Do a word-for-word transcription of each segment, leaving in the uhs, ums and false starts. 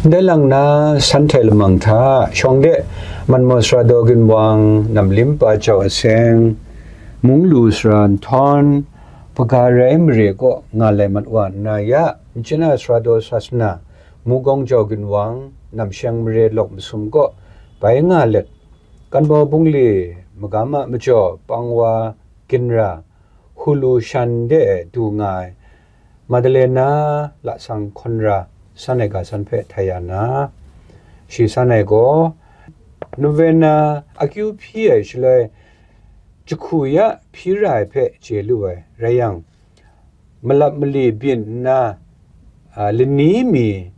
Ndai lang na, san hte lamang hta, shawng de, Manmaw sara daw ginwang, namlim pa jau aseng, mung lu sara nhtawm, hpaga rai mare kaw nga lai mat wa nna ya, Myitkyina sara daw sasana, mugawng jau ginwang, namsheng mare lawk masum kaw bai nga let, kanbau bungli, magam a majaw, pangwa, ginra, hulu shan de du nga ai, Madalena, lasang hkawn ra, san ai ga san hpe htai ya na, shi san ai gaw, novena akyu hpyi ai shaloi, jahku ya hpyi ra ai hpe chye lu ai, rai yang, malap mali byin nna, a, lani mi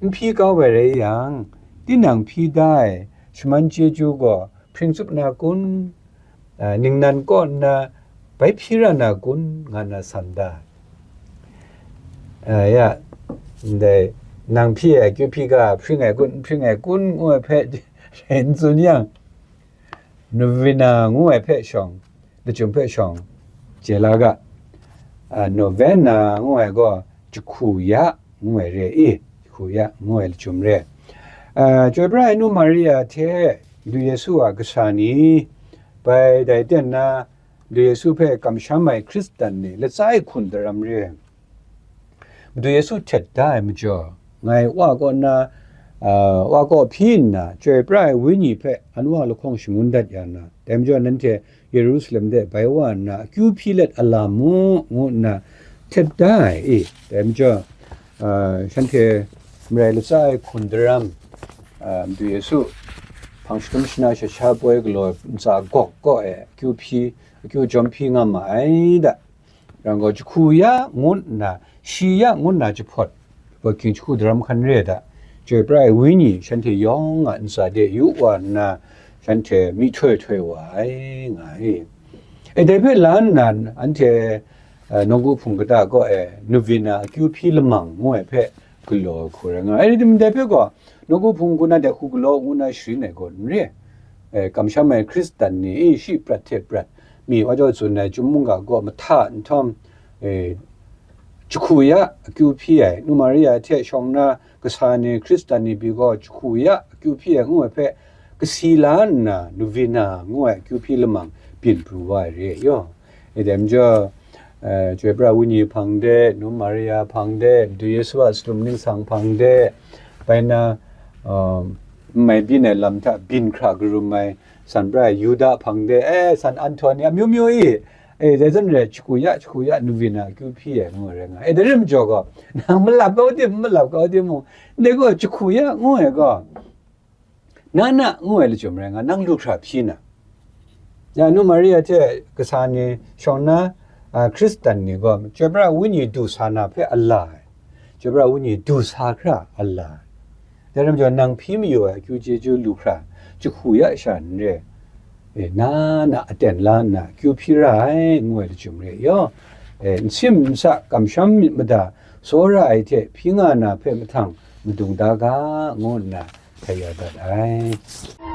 n hpyi kau ai rai yang, tinang hpyi da ai shaman chyeju gaw hpring tsup na kun? A, ningnan kaw nna bai hpyi ra na kun, nga na san da. A, ya, ndai, nang hpyi ai akyu hpyi ga, hpring ai kun, n hpring ai kun, ngu ai hpe, n tsun yang, novena ngu ai hpe shawng, lachyum hpe shawng, chye la ga. A, novena ngu ai gaw, jahku ya ngu ai re i, jahku ya ngu ai lachyum re. A, Chyoi pra ai nu Maria hte Madu Yesu a kasa ni, bai dai ten na, Madu Yesu hpe kamsham ai Hkristan ni latsa e hkun daram re. Madu Yesu htet da ai majaw, ngai Wa kaw nna, a, Wa kaw hpyi nna, Chyoi pra ai Wenyi hpe an Wa lahkawng shangun dat ya na, dai majaw nanhte Yerusalem de bai wa nna, akyu hpyi let a la mu, ngu nna htet da ai i. Dai majaw, a, shanhte marai latsa ai hkun daram, a, Madu Yesu hpang jahtum shana sha sha poi galaw ntsa gawk kaw e akyu hpyi, akyu jawm hpyi nga ma ai da. Yang gaw, jahku ya ngu nna, shi ya ngu nna jahpawt, jahpawt hkying jahku daram hkan re ai da, Chyoi pra ai Wenyi shanhte yawng a ntsa de yu wa nna, shanhte myihtoi htoi wa ai, nga ai. E, dai hpe la nna, anhte, eh, nawku hpung kata kaw e, novena akyu hpyi lamang ngu ai hpe galaw ai hku rai nga ai. Rai timung, dai hpe gaw, nawku hpung hku na de hku galaw ngu na sharin ai gaw n re. Eh, kamsham ai Hkristan ni, e, shi prat hte prat, mi wa jaw tsun ai chyum mungga gaw mahta nhtawm, e, jahku ya akyu hpyi ai, nu Maria hte shawng na kasa ni, Hkristan ni pyi gaw jahku ya akyu hpyi ai ngu ai hpe, kasi la nna, novena ngu ai akyu hpyi lamang byin pru wa ai re ai yaw. E, dai majaw, eh, Chyoi pra ai Wenyi hpang de, nu Maria hpang de, Madu Yesu a salum ningsang hpang de, bai na, um, n mai byin ai lam hta byin hkra karum ai, san pra ai Yuda hpang de, eh, San Anhtoni, amyu myu i, eh, dai zawn re, jahku ya, jahku ya, novena akyu hpyi ai ngu ai rai nga ai. Eh, dai rai majaw gaw, nang malap kau tim, malap kau timung, ndai gaw jahku ya ngu ai gaw, na na ngu ai lachyum rai nga, nang lu hkra hpyi na. Ya, nu Maria hte kasa ni shawng na, a, Hkristan ni gaw, Chyoi pra ai Wenyi du sa na hpe a la ai. Chyoi pra ai Wenyi du sa hkra a la ai. Dai rai majaw, nang hpyi mayu ai akyu chyeju lu hkra, jahku ya sha n re, e, na na aten la nna akyu hpyi ra ai, ngu ai lachyum re ai yaw. E, nsim nsa kamsham myit mada, tsawra ai hte hpyi nga na hpe mahtang madung da ga, ngu nna hkrai ya dat ai.